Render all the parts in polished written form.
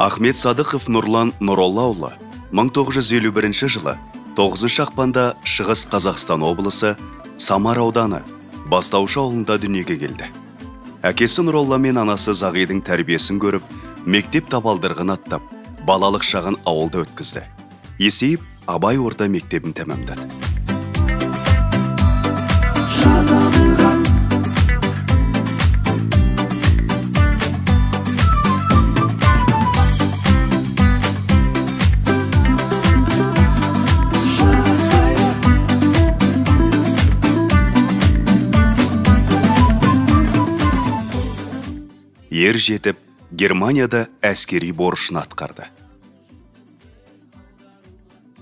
Ахмет Садықов Нұрлан Нұроллаұлы 1951 жылы 9 ақпанда Шығыс Қазақстан облысы Самар ауданы Бастаушы ауылында дүниеге келді. Әкесі Нұролла мен анасы Зағидың тәрбиесін көріп, мектеп табалдырығын аттап, балалық шағын ауылда өткізді. Есейіп, Абай орта мектебін тәмамдады. Ер жетіп, Германияда әскери борышын атқарды.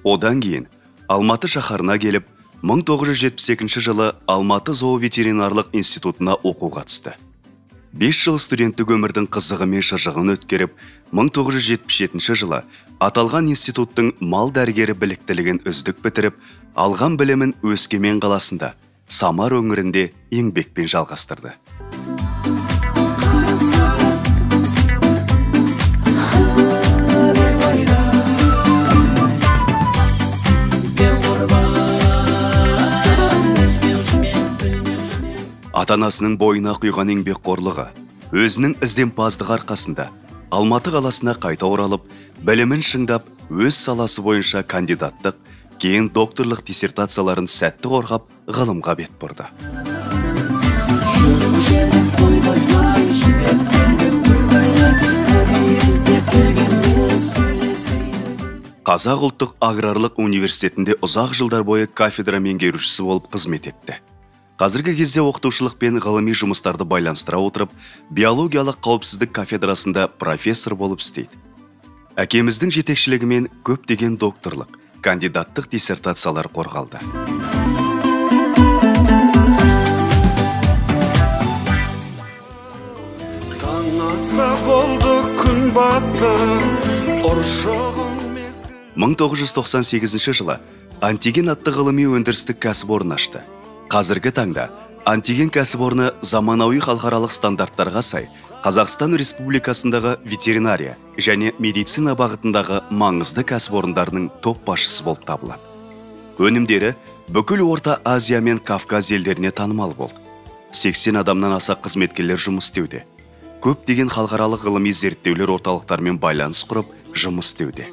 Одан кейін Алматы шаһарына келіп, 1972 жылы Алматы зооветеринарлық институтына оқуға түсті. 5 жыл студенттік өмірдің қызығы мен шыжығын өткеріп, 1977 жылы аталған институттың мал дәрігері біліктілігін үздік бітіріп, алған білімін Өскемен қаласында, Самар өңірінде еңбекпен жалғастырды. Ата-анасының бойына құйған еңбекқорлығы, өзінің ізденімпаздығы арқасында Алматы қаласына қайта оралып, білімін шыңдап, өз саласы бойынша кандидаттық, кейін докторлық диссертацияларын сәтті қорғап, ғылымға бет бұрды. Қазақ ұлттық аграрлық университетінде ұзақ жылдар бойы кафедра меңгерушісі болып қызмет етті. Қазіргі кезде оқытушылық пен ғылыми жұмыстарды байланыстыра отырып, биологиялық қауіпсіздік кафедрасында профессор болып істейді. Әкеміздің жетекшілігімен көптеген докторлық, кандидаттық диссертациялар қорғалды. Таң атса болды, күн батты, ұршығым мезгіл. 1998 жылы Антиген атты ғылыми өндірістік кәсіпорын ашты. Қазіргі таңда Антиген кәсіпорны заманауи халықаралық стандарттарға сай Қазақстан Республикасындағы ветеринария және медицина бағытындағы маңызды кәсіпорындарының топ басшысы болып табылады. Өнімдері бүкіл Орта Азия мен Кавказ елдеріне танымал болды. 80 адамнан аса қызметкерлер жұмыс істеуде. Көптеген халықаралық ғылыми зерттеулер орталықтарымен байланыс құрып жұмыс істеуде.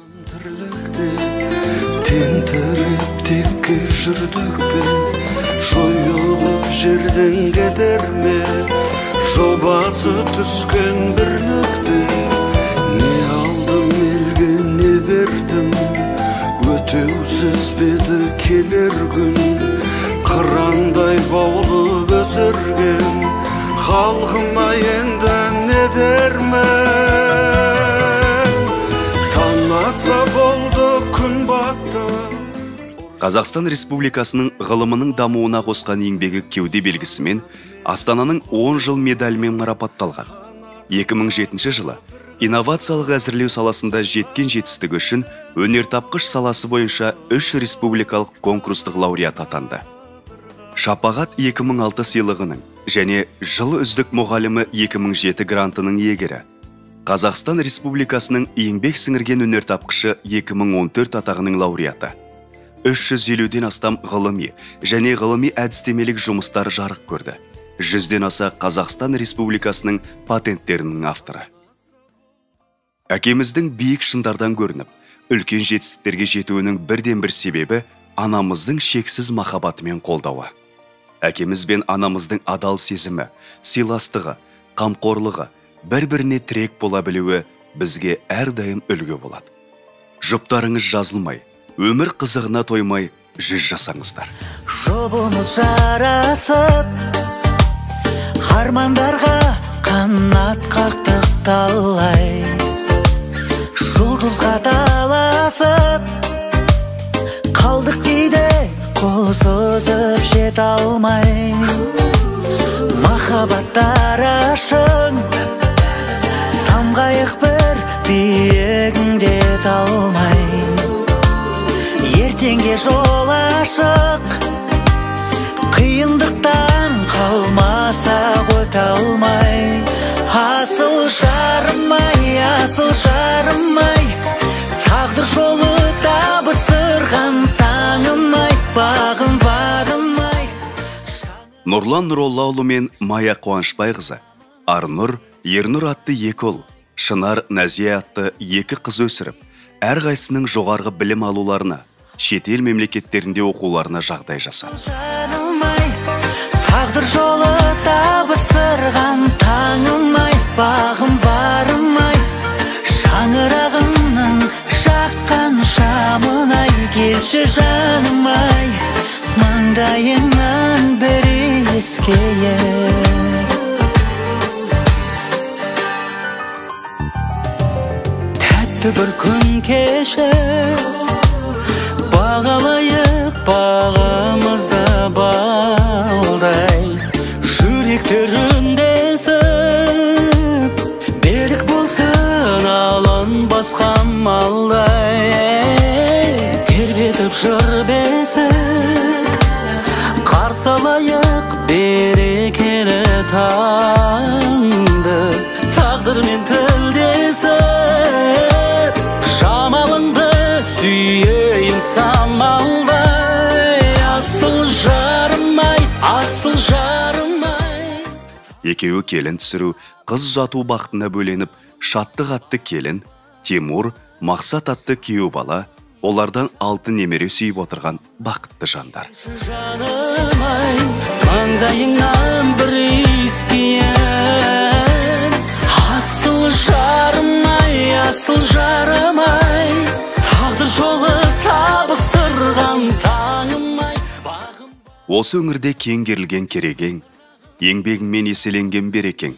Тентіреп текке жүрдік пе? Жойылып жерден кетер ме? Жобасы түскен бірлікте. Не алдым елге, не бердім? Өтеусіз беті келер күн. Қырандай баулып өсірген халқыма енді не дермін? Таң атса болды, күн батты. Қазақстан Республикасының ғылымының дамуына қосқан еңбегі кеуде белгісімен Астананың 10 жыл медалімен марапатталған. 2007 жылы инновациялық әзірлеу саласында жеткен жетістігі үшін өнертапқыш саласы бойынша 3 республикалық конкурстық лауреат атанды. Шапағат 2006 сыйлығының және Жыл үздік мұғалімі 2007 грантының иегері. Қазақстан Республикасының еңбек сіңірген өнертапқышы 2014 атағының лауреаты. 350-ден астам ғылыми және ғылыми әдістемелік жұмыстар жарық көрді. 100-ден аса Қазақстан Республикасының патенттерінің авторы. Әкеміздің биік шыңдардан көрініп, үлкен жетістіктерге жетуінің бірден-бір себебі анамыздың шексіз махаббаты мен қолдауы. Әкеміз бен анамыздың адал сезімі, сыйластығы, қамқорлығы, бір-біріне тірек бола білуі бізге әрдайым үлгі болады. Жұптарыңыз жазылмай, өмір қызығына тоймай жүз жасаңыздар. Жұбымыз жарасып, армандарға қанат қақтық талай. Жұлдызға таласып, қалдық кейде қол созып жете алмай. Махаббаттар ашың, самғайық бір биігінде талмай. Ертеңге жол ашық, қиындықтан қалмасақ өте алмай. Асыл жарым ай, асыл жарым Нұрлан Нұроллаұлы мен Майя Қуанышбайқызы Арнұр, Ернұр атты екі ұл, Шынар, Нәзия атты екі қыз өсіріп, әрқайсысының жоғарғы білім алуларына, шетел мемлекеттерінде оқуларына жағдай жасады. Тағдыр жолы табыстырған таңым-ай, бағым барым-ай, шаңырағымның жаққан шамын-ай, келші жаным-ай, маңдайыңнан бір иіскейін. Тәтті бір күн кешіп, бағалайық бағымызды балдай, жүректер үндесіп, берік болсын алынбас қамалдай, тербетіп жыр бесік, қарсы алайық берекелі таңды, тағдырмен тілдесіп, жамалыңды сүйейін самалдай, асыл жарым-ай, асыл жарым-ай. Екеуі келін түсіру, қыз ұзату бақытына бөленіп, Шаттық атты келін, Тимур, Мақсат атты күйеу бала, олардан 6 немере сүйіп отырған бақытты жандар. Жаным-ай, маңдайыңнан бір иіскейін, асыл жарым-ай, асыл жарым-ай, тағдыр жолы табыстырған таңым-ай. Осы өңірде кең керілген керегең, еңбегіңмен еселенген берекең,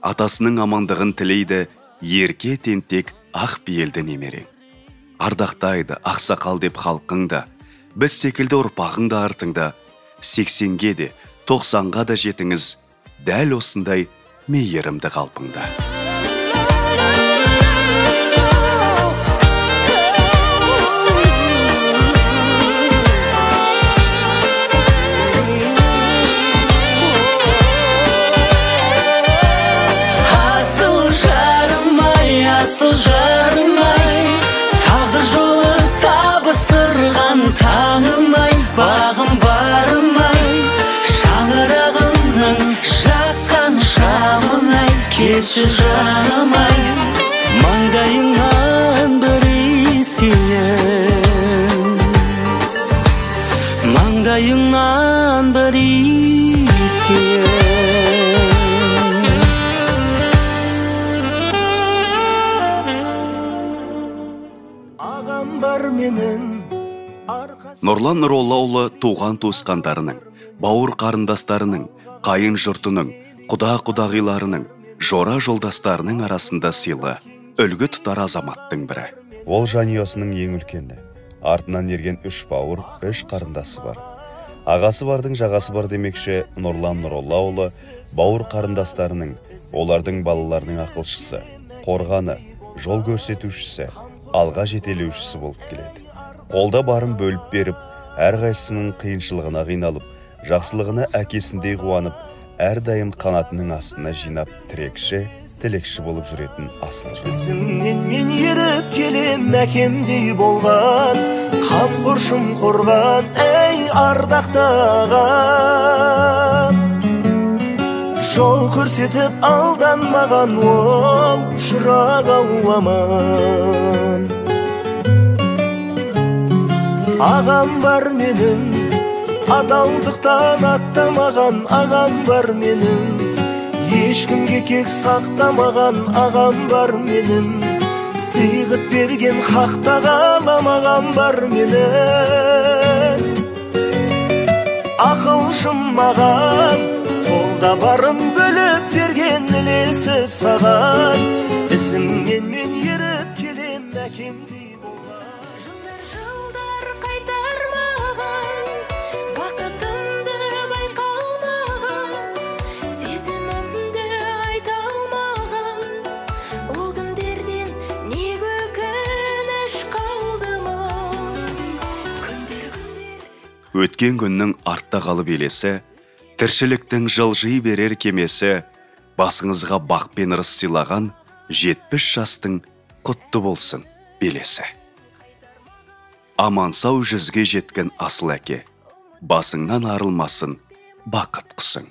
атасының амандығын тілейді ерке тентек ақ пейілді немерең. Ардақтайды ақсақал деп халқың да, біз секілді ұрпағың да артыңда, 80-ге де, 90-ға да жетіңіз, дәл осындай мейірімді қалпыңда. Асыл жарым-ай, асыл жарым-ай, тағдыр жолы табыстырған таңым-ай, бағым барым-ай, шаңырағымның жаққан шамын-ай, келші жаным-ай, маңдайыңнан бір иіскейін, маңдайыңнан бір иіскейін. Нұрлан Нұроллаұлы туған туысқандарының, бауыр қарындастарының, қайын жұртының, құда-құдағиларының, жора жолдастарының арасында сыйлы, үлгі тұтар азаматтың бірі. Ол жанұясының ең үлкені. Артынан ерген 3 бауыр, 3 қарындасы бар. Ағасы бардың жағасы бар демекші, Нұрлан Нұроллаұлы бауыр қарындастарының, олардың балаларының ақылшысы, қорғаны, жол көрсетушісі, алға жетелеушісі болып келеді. Қолда барын бөліп беріп, әрқайсысының қиыншылығына қиналып, жақсылығына әкесіндей қуанып, әрдайым қанатының астына жинап тірекші, тілекші болып жүретін асыл жан. Ізіңнен мен еріп келем, әкемдей болған, қамқоршым қорған, әй ардақты ағам. Жол көрсетіп алданмаған, ол шырақ ауламан. Ағам бар менің, адалдықтан аттамаған, ағам бар менің, ешкімге кек сақтамаған, ағам бар менің, сыйғып берген хақта қаламаған бар менің. Ақылшым маған, қолда барын бөліп берген, ілесіп саған, ізіңнен мен еріп келем, әкемдей. Өткен күннің артта қалып елесі, тіршіліктің жылжи берер кемесі, басыңызға бақ пен ырыс сыйлаған 70 жастың құтты болсын белесі. Аман-сау жүзге жеткен асыл әке, басыңнан арылмасын бақыт құсың.